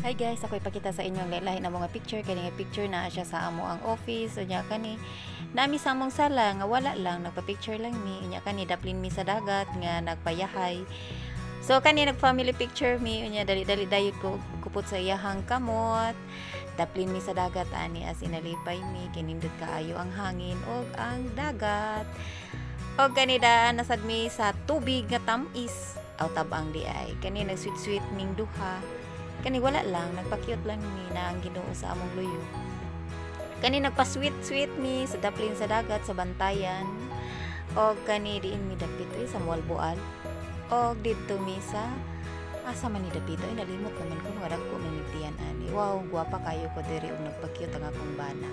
Hi guys, ako ipakita sa inyo ang lahi na mga picture. Kani nga picture na siya sa amo ang office. Unya kani nami sa among sala nga wala lang, nagpa-picture lang mi. Unya kani daplin mi sa dagat nga nagpayahay. So kani nag family picture mi. Unya dali-dali dayot ko kupot sa iyahang kamot. Daplin mi sa dagat ani, as inalipay mi, kinindot kaayo ang hangin og ang dagat. Og kani daan nasad mi sa tubig nga tam-is aw tabang di ay. Kani nag sweet sweet ming duha. Kani wala lang, nagpa-cute lang mi na ang Ginoo sa among luyo. Kani nagpa-sweet sweet mi sa daplin sa dagat sa Bantayan. Og kani diin mi dapit eh, sa Mualboal. Og didto mi sa asa man ni dapit ay, nalimot naman ko, mga dagko man nigtiyan ani. Wow, gwapa kayo ko diri og nagpa-cute ang akong bana.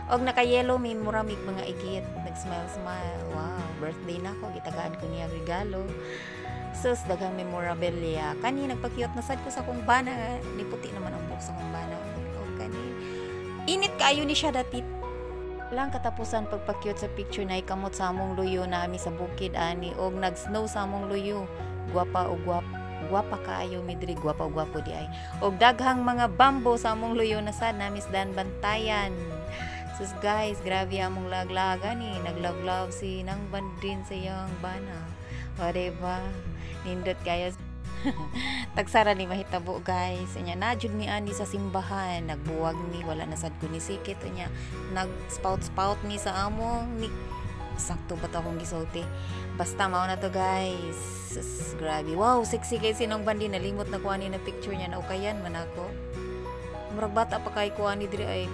Og nakayelo mi, mura mig mga igit, nag-smile smile. Wow, birthday na ko, gitagaan ko niya regalo. Sus, daghang memorabilia. Kani nagpa-cute na sad ko sa akong bana. Niputi naman ang buhok sa akong bana. Og kani init kaayo ni siya dapit. Lang katapusan pagpa-cute sa picture na ikamot sa among luyo na ami sa bukid ani og nag-snow sa among luyo. Gwapa o gwapa, gwapa kaayo mi diri, gwapa o gwapo di ay. Og daghang mga bamboo sa among luyo na sad nami sa Dan Bantayan. Sus guys, grabe among laglaga ni, nag-love-love si nang bandin sa iyang bana. O diba? Nindot kayo. Tagsara ni mahitabo guys. Unya na jud mi ani sa simbahan, nagbuwag mi, wala na sad ko ni sikit. Unya nag spout spout mi sa among ni, sakto ba to akong gisulti? Basta mao na to guys. Sus, grabe. Wow, sexy kay sinong bandi, nalimot na ko ani na picture niya, na ukayan man ako. Murag bata pa kay ko ani diri ay.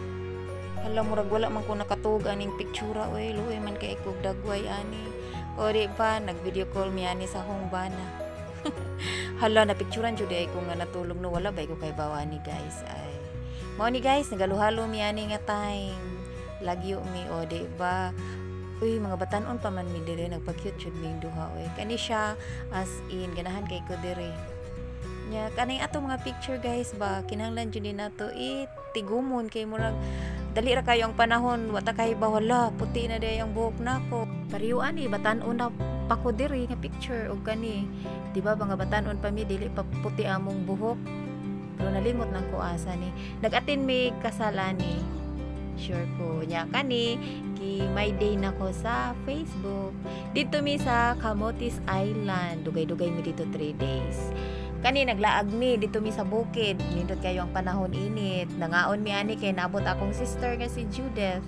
Hala, murag wala man ko nakatug aning pictura oy, luoy man kay kog dagway ani. O di ba, nag video call mi ani sa akong bana. Hala, na picturean jud ay ko nga natulog no, wala ba ko kay bawa ni guys ay. Mao ni guys, nagaluhalo mi ani nga time. Lagyo mi, o di ba? Uy, mga batanon pa man mi dire, nagpa-cute jud ming duha oy. Kani siya, as in ganahan kay ko dire. Nya kaning ato mga picture guys ba, kinahanglan jud ni nato i tigumon kay murag dali ra kayo ang panahon, wa ta kay ba, wala, puti na day ang buhok nako. Pareho ani batan-on na pa ko diri nga picture. Og kani, di ba, mga batan-on pa mi, dili pa puti among buhok. Pero nalimot nang ko asa ni. Nag-attend mi kasal ani. Sure ko. Nya kani gi my day na ko sa Facebook. Dito mi sa Camotes Island. Dugay-dugay mi dito, 3 days. Kani naglaag mi dito mi sa bukid. Nindot kayo ang panahon, init. Nangaon mi ani kay naabot akong sister nga si Judith.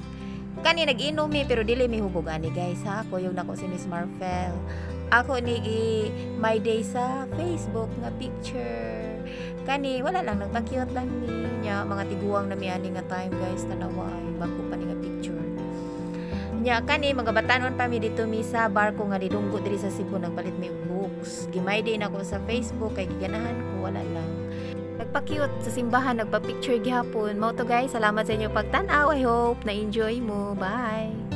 Kani nag-inom mi pero dili mi hubog ani guys ha. Kuyog nako si Miss Marfel. Ako ni gi my day sa Facebook nga picture. Kani wala lang, nagpa-cute lang ni nya, mga tiguang na mi ani nga time guys, tanawa ay bako pa ni nga picture. Nya kani mga batanon pa mi, dito mi sa barko nga didunggo diri sa Cebu, nagpalit mi og books. Gi-my day nako sa Facebook kay giganahan ko, wala lang. Nagpa-cute sa simbahan, nagpa-picture gihapon. Mao to guys, salamat sa inyo pagtan-aw. I hope na enjoy mo. Bye.